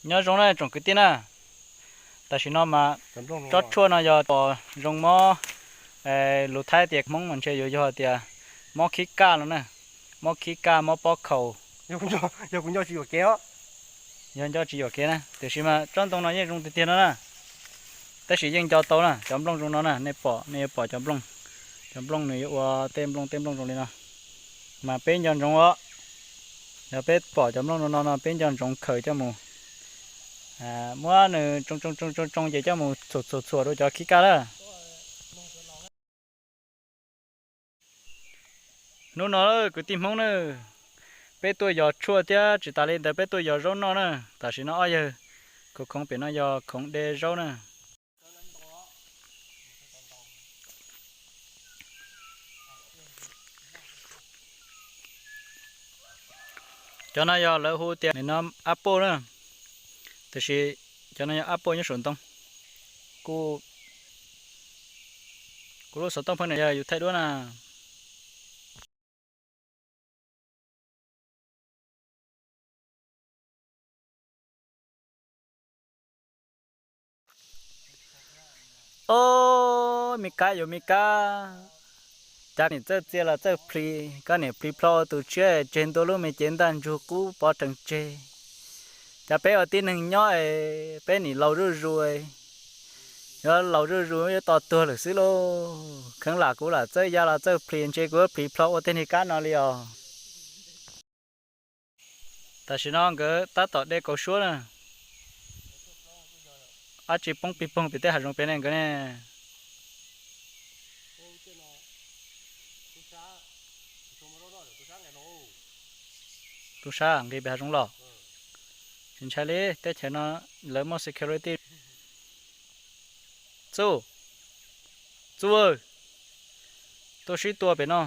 Nyob zoo na tsoom kwv tij na, tam sim no mas tsob tshuaj no yog pom zoo mob, lus Thaib tias Hmoob mas ntshe yuav yog tias mob khib kaj no na, mob khib kaj mob pob khaus. Yog nco tsis yuam kev na, tiam sis mas tsob ntoo no yeej zoo tiag tiag no na. Tab sis yeej nco tau na, cov nplooj zoo no na, nej pom nej yuav pom cov nplooj, cov nplooj nws yuav ua tej nplooj tej nplooj zoo li no. Mas peb nco ntsoov os, yog peb pom cov nplooj zoo no no peb nco ntsoov khaws coj mus, muab nws tsoo tsoo tsoo tsoo ces coj mus txhuam txhuam txhuam rau cov khib kaj lawm. Hnub no kwv tij Hmoob na, peb tuaj yos tshuaj thiab tsis tas li ntawd peb tuaj yos zaub noj na. Tam sim no ob yawg khoov khoov pem no yog khoov de zaub na. Cov no yog lawv hu tias nim no apple na, tiam sis cov no yog apple nyob saum ntoo. Kuv, kuv lub xov tooj pheej niam yog yus thaij duab na. Ob, me kab yuav me kab, cas niam txawj txia los txawj plhis, koj niam plhis plho ua tus tshiab tseg ntua lub me cev ntaj ntsug qub pov rees tseg. Cas peb ua tib neeg nyob es peb nim laus zuj zus, yuav laus zuj zus yuav to tuag lawm xwb lauj. Kheev lam kuv lam txawj ya los txawj plhis ntshe kuv yuav plhis plho ua tej niag kab no li os. Tam sim no nkawd tab tom de kaus suab na. Dab tsi poob pig poog pem tej hav zoov pem ne nkawd ne? Tub sab nqis pem hav zoov los. Tsis ntshai li, teb chaws no lawv muaj security. Txuj, Txuj, tuaj sib tua pem no.